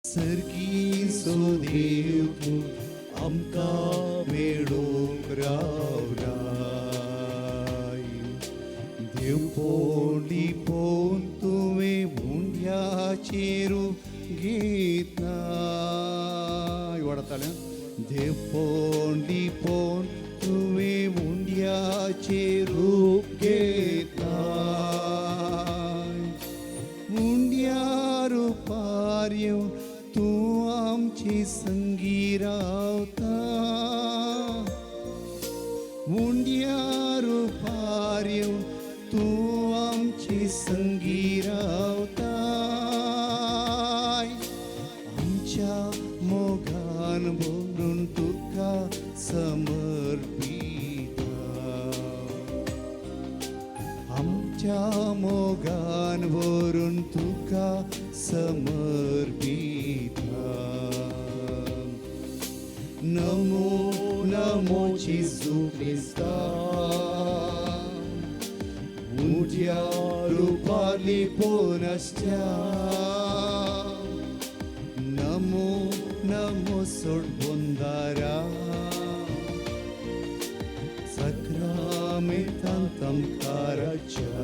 सर्गी देव तूं आमकां मेळूंक रावलाय. देवपोण लिपोवन तुवें उंड्याचें रूप घेतलाय. वाडतालें. देवपोण लिपोवन तुवें उंड्याचें रूप घेतलाय. उंड्या रुपार येवन तूं आमचे संगी रावता. उंड्या रुपार येवन तूं आमचे संगी रावताय. आमच्या मोगान भरून तुका समर्पिता. आमच्या मोगान भरून तुका समर्पिता. नमो नमो जेजू क्रिस्ता, उंड्या रुपार लिपोन आसच्या. नमो नमो सोडबोंदारा, साक्रामेंतांत आमकां राखच्या.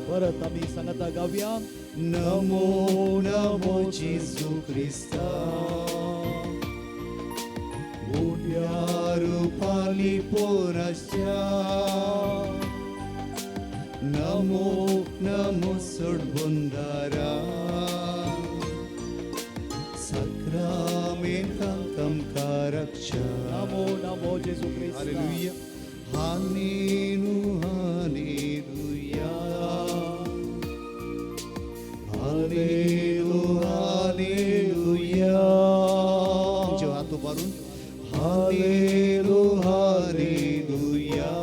परत आमी सांगता गावया. नमो नमो जेजू क्रिस्ता, उंड्या रुपार लिपोन आसच्या. नमो नमो सोडबोंदारा, साक्रामेंतांत आमकां राखच्या. नमो नमो जेजू क्रिस्ता. Hallelujah. Hallelu, hallelujah. Hallelu, hallelujah. तुमचे हात उबारून. Hallelu, hallelujah.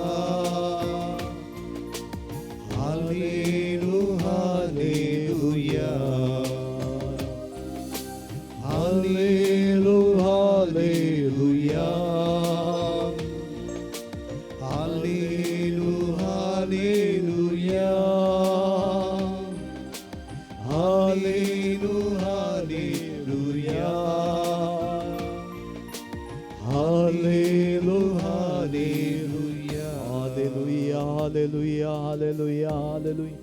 Hallelu, hallelujah. Hallelu, hallelujah. Hallelu, hallelujah. Hallelu, hallelujah. Hallelu, hallelujah. Hallelujah, hallelujah, hallelujah, hallelujah.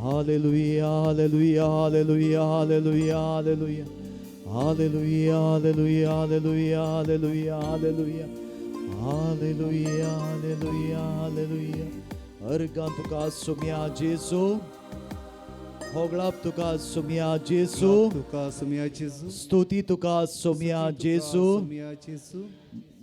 Hallelujah, hallelujah, hallelujah, hallelujah, hallelujah. Hallelujah, hallelujah, hallelujah, hallelujah, hallelujah. Hallelujah, hallelujah, hallelujah. अर्गां तुका सुम्या जेजू, होगळाप तुका सुम्या जेजू, तुका सुम्या जेजू, स्तुती तुका सुम्या जेजू, सुम्या जेजू,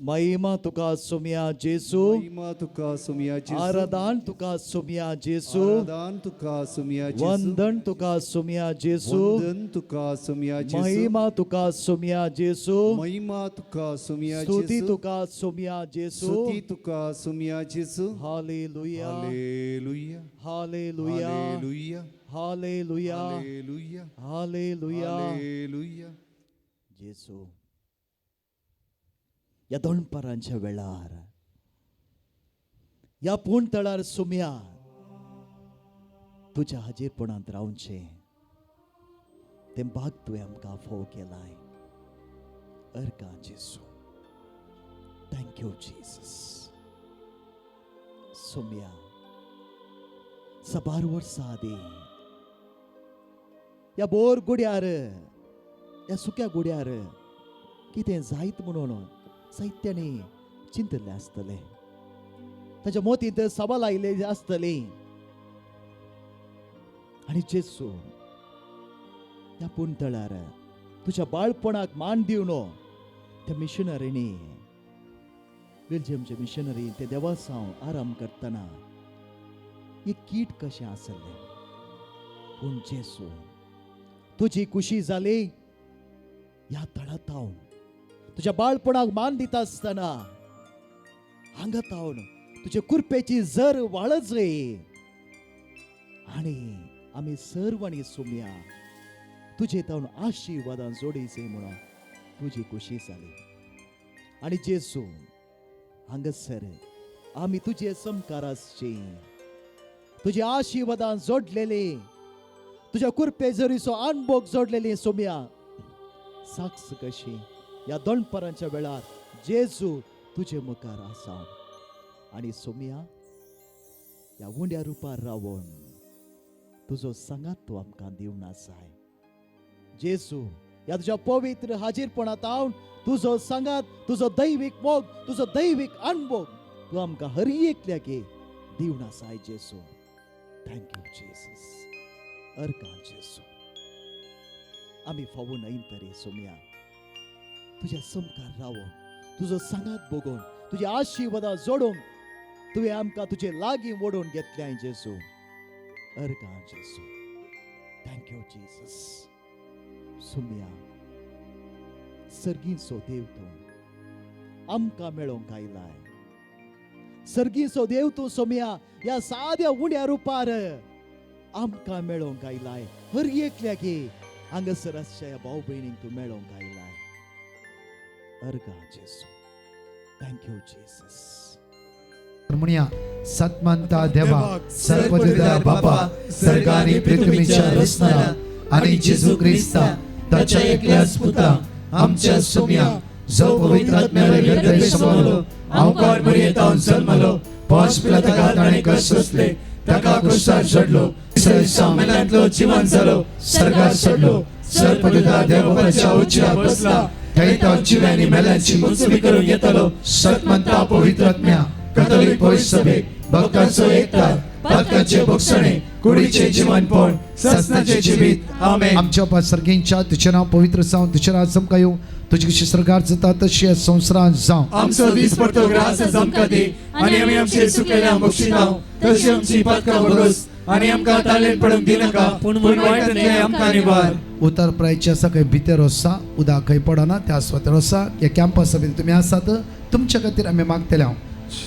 महिमा तुका सुम्या जेजू, महिमा तुका सुम्या जेजू, आराधन तुका सुम्या जेजू, आराधन तुका सुम्या जेजू, वंदन तुका सुम्या जेजू, वंदन तुका सुम्या जेजू, महिमा तुका सुम्या जेजू, महिमा तुका सुम्या स्तुती जेजू, तुका सुम्या जेजू. स्तुती तुका सुम्या जेजू. Hallelujah. Hallelujah. Hallelujah. Hallelujah. Hallelujah. Hallelujah. Hallelujah. Hallelujah. जेजू, ह्या दनपारांच्या वेळार ह्या पूण तळार सुम्या तुज्या हाजीरपणांत रावचें तें भाग तुवें आमकां फोव केलाय. अर्गां जेजू. Thank you Jesus. सुम्या, साबार वर्सां आदीं ह्या बोर गुड्यार, ह्या सुक्या गुड्यार कितें जायत म्हणून साहित्यानी चिंतलें आसतलें. ताच्या मोतींत सवाल आयले आसतली. आनी जेजू, ह्या पुणतळार तुज्या बाळपणाक मान दिवन त्या मिशनरींनी, बेल्जियमचे मिशनरी ते देवासांव आराम करतना एक कीट कशें आसलें. पूण जेजू, तुजी खुशी जाली ह्या तळातावन तुज्या बाळपणाक मान दिता आसतना हांगा तावन तुजे कुरपेची जर वाळच रे आणि आमी सर्वांनी सुमया तुजे तावन आशिर्वादान जोडीचे म्हणून तुजी खुशी जाली. आणि जेजू, हांगासर आमी तुजे समकार आसची, तुजे आशिर्वादान जोडलेली, तुज्या कुरपे जरीचो अनभोग जोडलेली सुमया. साक्ष कशी ह्या दनपरांच्या वेळार जेजू तुजे मुखार आसा. आनी सोमया ह्या उंड्या रुपार रावून तुजो सांगात तूं आमकां दिवन आसाय. जेजू ह्या तुज्या पवित्र हाजीरपणांत हांव तुजो सांगात, तुजो दैवीक मोग, तुजो दैवीक अणभव तूं आमकां हर एकल्याक दिवन आसाय जेजू. Thank you Jesus. अर्कां जेजू, आमी फावो न्हय तरी सोमया तुज्या समकार रावून तुजो सांगात बगोवन तुज्या आशिर्वादा जोडून तुवें आमकां तुजे लागीं ओडून घेतल्याय जेजू. अर्गां जेजू. Thank you Jesus. सोमया सर्गींचो देव तूं आमकां मेळोवंक आयलाय. सर्गींचो देव तूं सोमया ह्या साद्या उण्या रुपार आमकां मेळोवंक आयलाय. हर एकल्याक हांगासर आसच्या ह्या भाव भयणींक तूं मेळोवंक आयलाय. अर्गां जेजू. Thank you Jesus. म्हणया सतमंता देवा सर्वदिदा बापा सर्गानी पृथ्वीच्या रचणारा आणि जेजू ख्रिस्ता ताच्या एकल्याच पुता आमच्या सोम्या जो पवित्र आत्म्याला गर्भे समावलो अवकार मरियेतावन जल्मलो पांच पिला ताणें कश्ट सोंसले ताका क्रुसार चडलो मेल्यांतलो जिवन जालो सर्गार चडलो सर्वदिदा देवबाच्या उच्चार बसला थंय तो जिव्यांनी मेल्यांची मुंचवी करून येतलो. सतमंता पवित्र आत्म्या कथोलिक पवित्र सभेक भक्तांचो एकता पातकांचे भोगसणे कुडीचे जीवनपण ससनाचे जिवीत. आमेन. आमच्या बापा सर्गींच्या तुझें नांव पवित्र जावं, तुझें राज आमकां येवं, तुजी कशी सरकार जाता तशी ह्या संवसारांत जावं. आमचो दीस पडतो ग्रास आमकां दी आनी आमी आमचे चुकलेल्या बक्षिताव तशी आमची पातकां भोगस आनी आमकां तालेन पडूंक दिनाका पूण वायटांतलें आमकां निवार. उतर प्रायचे आसा खंय भितर आसा उदक खंय पडना त्या सुवातेर आसा ह्या कॅम्पसा भितर तुमी आसात तुमच्या खातीर आमी मागतले हांव.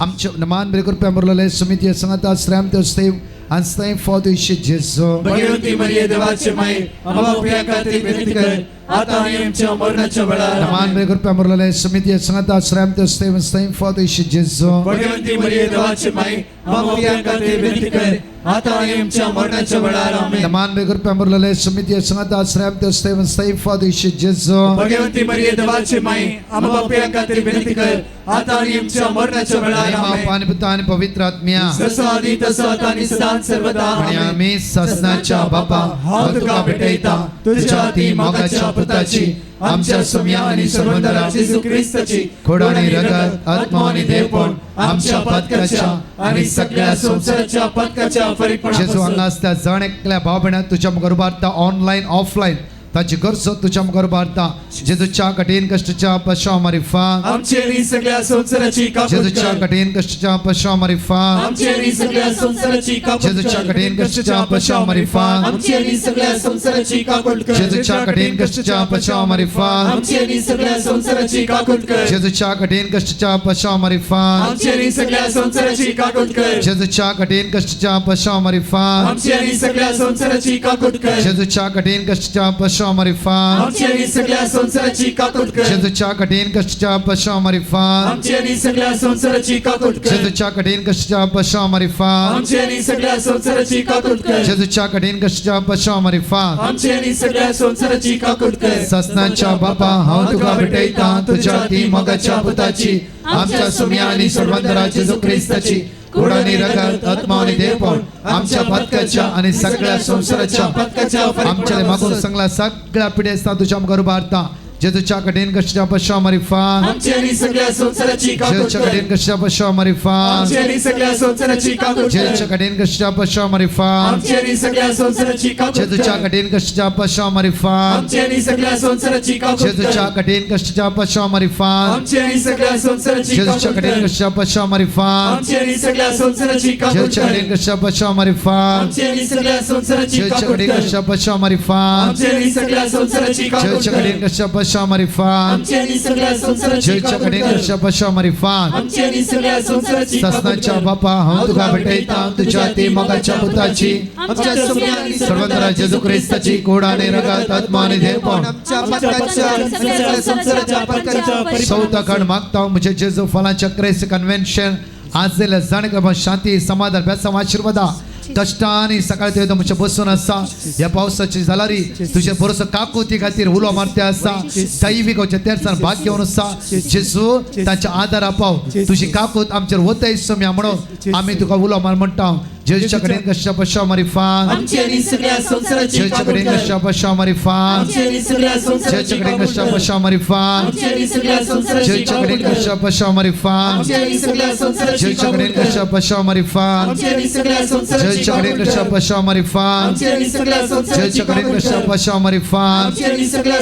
आमचे मान बरे कृपया मुरलेले समिती सांगता श्रम देव आनी फॉद जेजू. भगवंती मरिये देवाचे माई आम्हा पाप्यां खातीर विनंती कर आता आनी आमच्या मरणाच्या वेळार. मान बरे कृपया मुरलेले समिती सांगता श्रम देव फॉद जेजू. भगवंती मरिये देवाचे माई आम्हा पाप्यां खातीर विनंती कर आता आनी आमच्या मरणाच्या वेळार. आमेन. मान बरे कृपया मुरलेले समिती सांगता श्रम देव फॉद जेजू. भगवंती मरिये देवाचे माई आम्हा पाप्यां खातीर विनंती कर आता आनी आमच्या मरणाच्या वेळार. आमेन. पाणी पुता आणि पवित्र आत्म्या जसो आदी तसो आता आनी सदां सर्वदा. आणि आम्ही ससनाच्या बापा हांव तुका भेटयता तुझ्या अति मोगाच्या पुताची आमच्या सोम्या आनी सर्वंदरा जेजू क्रिस्ताची खोड आणि रगत आत्मा आणि देवपण आमच्या पातकाच्या आणि सगळ्या संसाराच्या पातकाच्या जेजू फरीकपणापासून हांगा आसता जण एकल्या भाव भयणां तुझ्या मुखार उबारता ऑनलायन ऑफलायन ताची गरजो तुझ्या मुखार उबारता. जेजूच्या कठीण कश्टच्या पशा मारिफा आमची आनी सगळ्या संसाराची काकूट जेजूच्या कर. कठीण कश्टच्या पशा मारिफा आमची आनी सगळ्या संसाराची काकूट जेजूच्या कर. कठीण कश्टच्या पशा मारिफा आमची आनी सगळ्या संसाराची काकूट कर. जेजूच्या कठीण कश्टच्या पशा मारिफा आमची आनी सगळ्या संसाराची काकूट कर. जेजूच्या कठीण कश्टच्या पशा मारिफा आमची आनी सगळ्या संसाराची काकूट कर. जेजूच्या कठीण कश्टच्या पशा मारिफा आमची आनी सगळ्या संसाराची काकूट कर. जेजूच्या कठीण कश्टच्या पशा मारिफा आमची आनी सगळ्या संसाराची काकूट कर. जेजूच्या कठीण कश्टच्या पशा मारिफा आमची आनी सगळ्या संसाराची काकूट कर. जेजूच्या कठीण कश्टच्या पशा मारिफा आमची आनी सगळ्या संसाराची काकूट कर. जेजूच्या कठीण कश्टच्या पशा मारिफा आमची आनी सगळ्या संसाराची काकूट कर. ससनाच्या बापा हांव तुका भेटयता तुझ्या ती मोगाच्या पुताची आमच्या सुम्या आणि सर्वंतरा जेजू ख्रिस्ताची खोड आणि रगत आत्मा आणि देवपण आमच्या पातकाच्या आणि सगळ्या संसाराच्या पातकाच्या आमच्या मागून सांगला सगळ्या पिढ्या तुझ्या मुखार उबारता. जेजूच्या कठीण कश्टच्या पशा मारिफा आमची आनी सगळ्या संसाराची काकूट जेजूच्या कर. कठीण कश्टच्या पशा मारिफा आमची आनी सगळ्या संसाराची काकूट कर. जेजूच्या कठीण कश्टच्या पशा मारिफा आमची आनी सगळ्या संसाराची काकूट जेजूच्या कर. कठीण कश्टच्या पशा मारिफा आमची आनी सगळ्या संसाराची काकूट कर. जेजूच्या कठीण कश्टच्या पशा मारिफा आमची आनी सगळ्या संसाराची जेजूच्या काकूट कठीण कर. कश्टच्या पशा मारिफा आमची आनी सगळ्या संसाराची काकूट जेजूच्या कर. कठीण कश्टच्या पशा मारिफा आमची आनी सगळ्या संसाराची जेजूच्या काकूट कठीण कर. कश्टच्या पशा मारिफा आमची आनी सगळ्या संसाराची काकूट जेजूच्या कर. कठीण कश्टच्या पशा मारिफा आमची आनी सगळ्या संसाराची जेजूच्या काकूट कठीण कर. कश्टच्या पशा मारिफा आमची आनी सगळ्या संसाराची काकूट ससनाच्या कर. बापा हांव तुका भेटयता तुझ्या ती मोगाच्या पुताची आमच्या सोम्या आनी सर्वंतरा जेजू ख्रिस्ताची खोड आणि रगत आत्मा आणि देवपण आमच्या पातकाच्या आणि सगळ्या संसाराच्या पातकाच्या चौथा खंड मागता मुझे जेजू फलाच्या क्रेस कन्व्हेन्शन आज जाणे शांती समाधान बेसाव आशीर्वादा कश्टांनी सकाळी थंय म्हजे बसून आसा ह्या पावसाची जालारी तुजे भरोसो काकुती खातीर उलो मारते आसा दैवीक तेरसान भाग घेवन आसा जेजू तांच्या आदारा पाव तुजी काकूत आमचेर वतय सोम्या म्हणून आमी तुका उलो मार म्हणटा जेजूच्या कडेन कश्या पश्या मारिफान आमची आनी सगळ्या संवसाराची जेजूच्या काकूट कडेन कर. कश्या पश्या मारिफान आमची आनी सगळ्या संवसाराची जेजूच्या कडेन काकूट कश्या कर. पश्या मारिफान आमची आनी सगळ्या संवसाराची जेजूच्या काकूट कडेन कर. कश्या पश्या मारिफान आमची आनी सगळ्या संवसाराची जेजूच्या काकूट कडेन कर. कश्या पश्या मारिफान आमची आनी सगळ्या संवसाराची जेजूच्या कडेन काकूट कश्या कर. पश्या मारिफान आमची आनी सगळ्या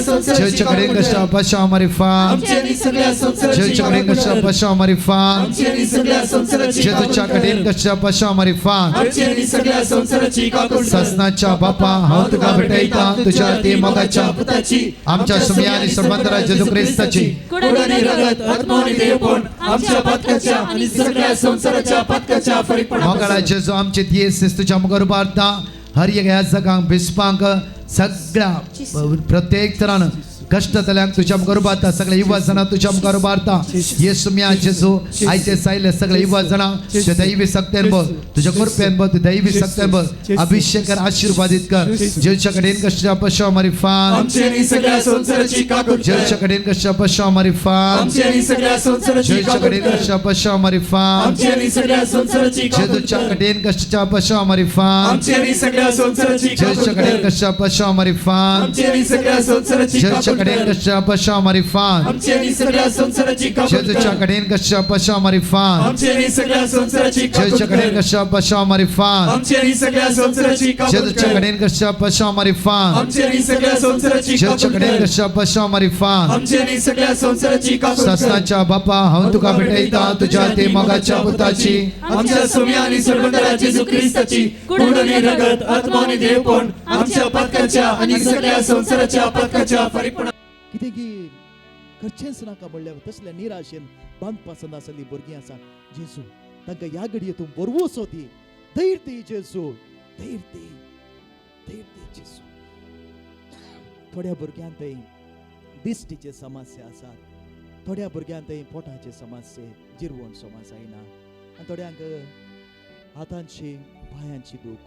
संवसाराची जेजूच्या कडेन काकूट कश्या कर. पश्या मारिफान आमची आनी सगळ्या संवसाराची जेजूच्या कडेन काकूट कश्या कर. पश्या मारिफान आमची आनी सगळ्या संवसाराची जेजूच्या कडेन काकूट कश्या कर. पश्या मारिफान आमची आनी सगळ्या संवसाराची जेजूच्या काकूट कडेन कर. कश्या पश्या मारिफान आमची आनी सगळ्या संवसाराची काकूट कर. ससनाच्या बापा हांव तुका भेटयता तुझ्या ती मोगाच्या पुताची आमच्या सुम्या आणि सर्वांतरा जेजू क्रिस्ताची कोड आणि रगत आत्मा आणि देवपण आमच्या पातकाच्या आणि सगळ्या संवसाराच्या पातकाच्या फरीकपणा मोगाळा जेजू आमचे दियेस तुझ्या मुखार उबारता हर एक ह्या जगांक बिस्पांक सगळ्या प्रत्येक तरान कश्ट जाल्यांक तुझ्या मुखार उबारता सगळे युवा जाणां तुझ्या मुखार उबारता येसू मिया जेजू आयचे सायले सगळे युवा जाणां तुझ्या दैवी सक्तेन बोल तुझ्या कृपेन बोल दैवी सक्तेन बोल अभिषेक कर आशीर्वादित कर जेजूच्या कडेन कश्या पश्या मारिफान आमची आणि सगळ्या संवसाराची काकूट कर. जेजूच्या कडेन कश्या पश्या मारिफान आमची आणि सगळ्या संवसाराची जेजूच्या काकूट कडेन कर. कश्या पश्या मारिफान आमची आणि सगळ्या संवसाराची काकूट जेजूच्या कर. कडेन कश्या पश्या मारिफान आमची आणि सगळ्या संवसाराची जेजूच्या काकूट कडेन कर. कश्या पश्या मारिफान आमची आणि सगळ्या संवसाराची जेजूच्या काकूट कडेन कर. कश्या पश्या मारिफान आमची आणि सगळ्या संवसाराची काकूट जेजूच्या कर. कडेन कश्या पश्या मारिफान आमची आणि सगळ्या संवसाराची काकूट जेजूच्या कडेन कर. कश्या पश्या मारिफान आमची आणि सगळ्या संवसाराची काकूट जेजूच्या कर. कडेन कश्या पश्या मारिफान आमची आणि सगळ्या संवसाराची जेजूच्या काकूट कडेन कर. कश्या पश्या मारिफान आमची आणि सगळ्या संवसाराची काकूट कर. ससनाच्या बापा हांव तुका भेटयता तुझ्या ते मोगाच्या पुताची आमच्या सुम्या आणि सर्वंतरा जेजू ख्रिस्ताची कोड आणि रगत आत्मा आणि देवपण आमच्या पातकाच्या आणि सगळ्या संवसाराच्या पातकाच्या फरीकपणा कितें की करचेंच नाका म्हणल्यार तसल्या निराशेन बांदपासंद आसली भुरगीं आसा जेजू तांकां ह्या घडये तूं बरवसो दी धैर्य दी जेजू धैर्य दी धैर्य दी जेजू. थोड्या भुरग्यांक थंय दिश्टीचे समस्या आसात, थोड्या भुरग्यांक थंय पोटाचे समस्ये जिरवण समज जायना आनी थोड्यांक हातांची पांयांची दूख.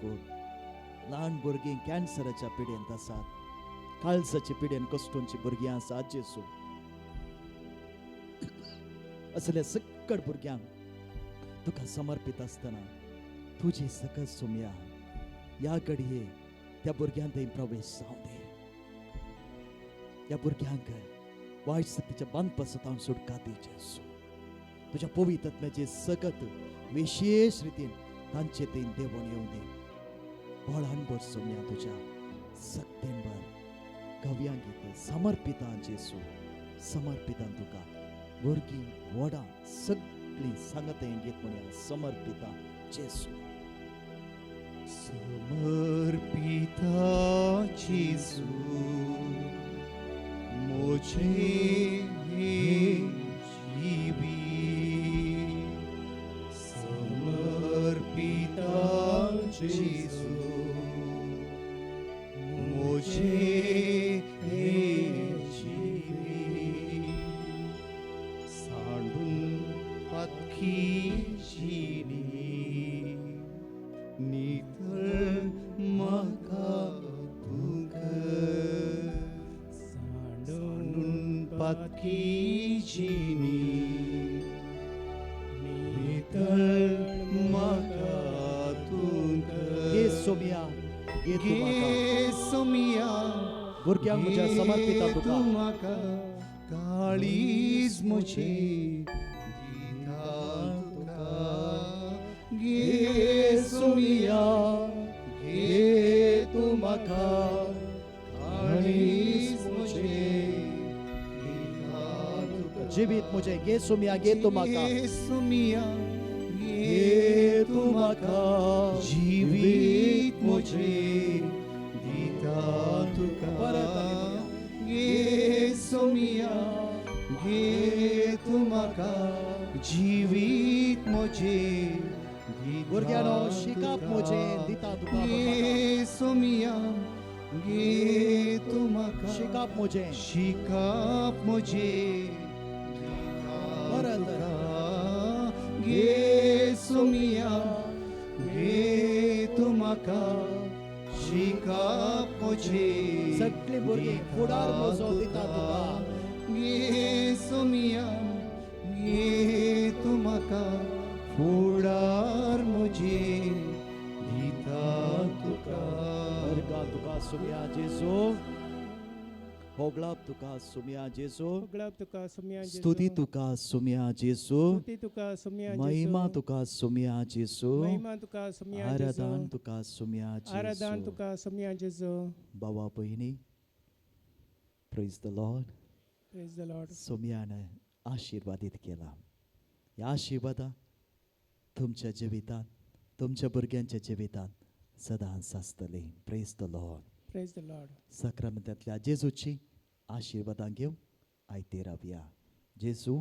ल्हान भुरगीं कॅन्सराच्या पिडेंत आसात, काळजाचे पिडेन कश्टोंची भुरगीं आसात जेजू. असल्या सकट भुरग्यांक तुका समर्पीत आसतना तुजी सकत सुमया ह्या घडये त्या भुरग्यांक थंय प्रवेश जावं दी. ह्या भुरग्यांक वायट शक्तीच्या बांदपासतावन सुटका दी जेजू. तुज्या पवित्रत्म्याचे सकत विशेश रितीन तांचे थंय देवून येवं दी. बळान भर सुमया तुज्या सक्तेन भर कव्यांक गीत समर्पितां जेजू समर्पितां तुका. भुरगीं व्हडां सगळीं सांगता हें गीत म्हणया समर्पितां जेजू. समर्पिता जेजू मोजे जीवी समर्पिता जेजू मोजे जीवी सांडून पातकी जिनी नितळ म्हाका तूं कर सांडून पातकी जिनी नितळ म्हाका तूं कर. घे सोमिया घे तूं म्हाका घे सोमिया भुरग्यांक म्हज्या समर्पिता तुका. तूं म्हाका काळीज म्हजें दिता तुका. घे सोमिया घे तूं म्हाका काळीज म्हजें दिता तुका. जिवीत म्हजें घे सोमिया घे तूं म्हाका. घे सोमिया घे तूं म्हाका जिवीत म्हजें दिता तुका. परत आनी म्हणया. घे सोमिया घे तूं म्हाका जिवीत म्हजें दिता भुरग्यांनो शिकाप तुका. म्हजें दिता तुका. घे सोमिया घे तूं म्हाका शिकाप म्हजें शिकाप म्हजें दिता परत. तुका. घे सोमिया घे तूं म्हाका शिकप म्हजें सगळीं भुरगीं फुडार म्हजो दिता तुका. गे सोमिया गे तूं म्हाका फुडार म्हजें दिता तुका. वर्गा तुका सुमया जेजू, होगळाप तुका सुमया जेजू, होगळाप तुका सुमया जेजू, स्तुती तुका सुमया जेजू, स्तुती तुका सुमया जेजू, महिमा तुका सुमया जेजू, महिमा तुका सुमया जेजू, आराधन तुका सुमया जेजू, आराधन तुका सुमया जेजू. बाबा भयणी, praise the Lord. Praise the Lord. सोम्यान आशिर्वादीत केला. ह्या आशिर्वादा तुमच्या जिवितांत, तुमच्या भुरग्यांच्या जिवितांत सदांच आसतली. Praise the Lord. Praise the Lord. साक्रामेंतांतल्या जेजूची आशिर्वादां घेवन आयते रावया. जेजू,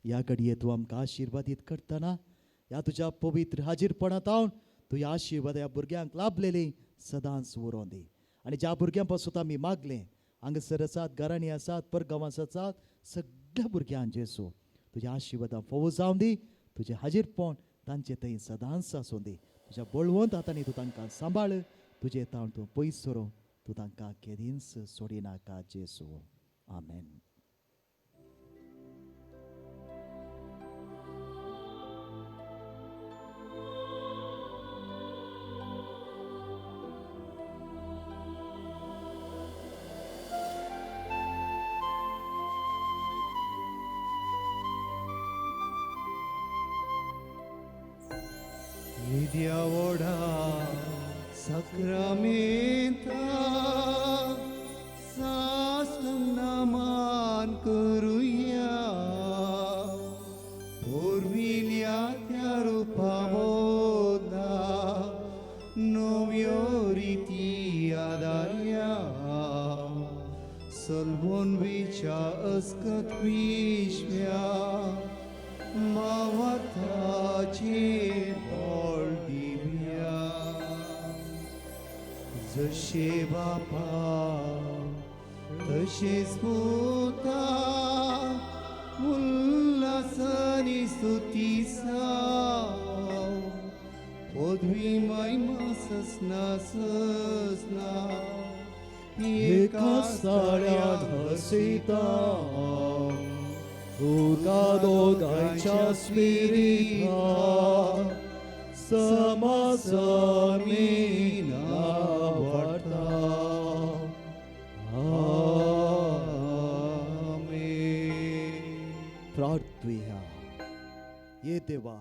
ह्या घडये तूं आमकां आशिर्वादीत करतना ह्या तुज्या पवित्र हाजीरपणांत हांव तूं ह्या आशिर्वाद ह्या भुरग्यांक लाभलेली सदांच उरों दी. आनी ज्या भुरग्यां पासून आमी मागलें, हांगासर आसात, घरांनी आसात, परगांवांत आसात, सगळ्या भुरग्यांक जेजू तुज्या आशिर्वादां फोव जावं दी. तुजें हाजीरपण तांचे थंय सदांच आसूं दी. तुज्या बळवंत हातांनी तूं तांकां सांबाळ. तुजें ताण तूं पयस सरों, तूं तांकां केदींच सोडिनाका जेजू. आमेन. येद्या व्हडा साक्रामेंता साष्टांग मान करुया. पुर्विल्या त्या रुपा बोधा नव्यो रिती आदारया. सलवून विच्या अस्कत विश्व्या मावताचे बळ दिव्या. जशे बापा तशेच पुता उल्हासानी स्तुती साव. पदवी महिमा ससना ससना एका साळ्यान हसिता तुका दोगांच्या स्पिरिता समासमीना वाडटा. आमेन. प्रार्थुया. ये देवा,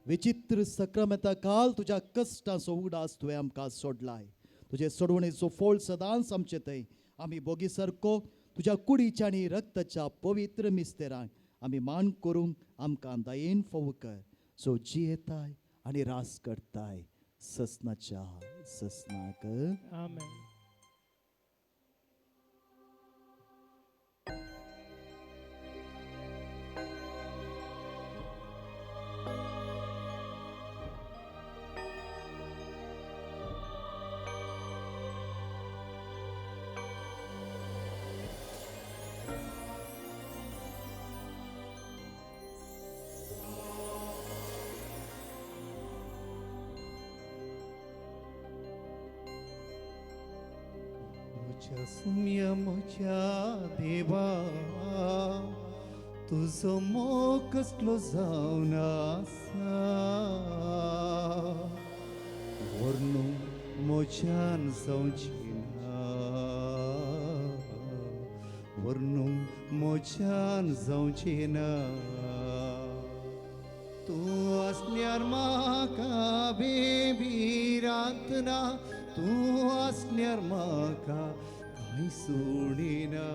विचित्र सक्रामेंता काल तुज्या कश्टांचो उगडास तुवें आमकां सोडलाय. तुजे सोडवणेचो फोळ सदांच आमचे थंय आमी बोगी सारको तुज्या कुडीच्या आनी रक्ताच्या पवित्र मिस्तेरांक आमी मान करूंक आमकां दयेन फोव कर. सो जियेताय आनी रास करताय ससनाच्या ससनाक. आमेन. म्हज्या सुम्या म्हज्या देवा तुजो मोग कसलो जावन आसा. वर्णूंक म्हज्यान जावची ना, वर्णूंक म्हज्यान जावची ना. तूं आसल्यार म्हाका बेभिरांत ना, तूं आसल्यार म्हाका कांय सुणिना.